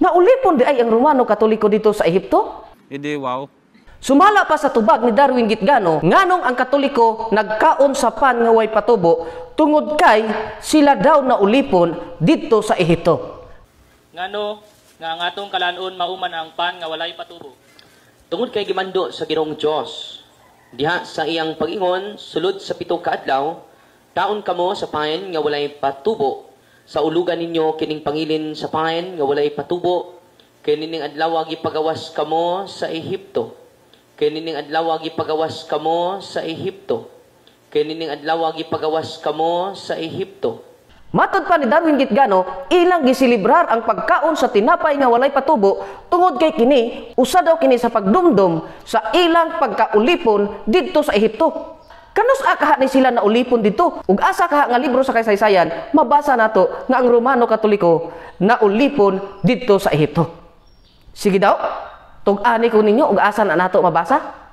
Naulipon diay ang Romano Katoliko didto sa Ehipto? Hindi, wow. Sumala pa sa tubag ni Darwin Gitgano, nganong ang Katoliko nagkaon sa pan nga way patubo tungod kay sila daw naulipon didto sa Ehipto. Ngano nga ang atong kalanon mauman ang pan nga walay patubo? Tungod kay gimando sa Ginoong Dios diha sa iyang pag-ingon, "Sulod sa 7 ka adlaw, kaon kamo sa pain nga walay patubo. Sa ulugan ninyo kining pangilin sa pain nga walay patubo, kay nining adlaw gipagawas kamo sa Ehipto. Kay nining adlaw gipagawas kamo sa Ehipto. Kay nining adlaw gipagawas kamo sa Ehipto." Matod pa ni Darwin Gitgano, ilang gisilibrar ang pagkaon sa tinapay nga walay patubo tungod kay kini usa daw kini sa pagdumdum sa ilang pagkaulipon didto sa Ehipto. Kanus-a kaha ni sila naulipon didto? Ug asa kaha nga libro sa kasaysayan mabasa nato nga ang Romano Katoliko naulipon didto sa Ehipto? Sige daw, tug-ani ko ninyo ug asa na nato mabasa?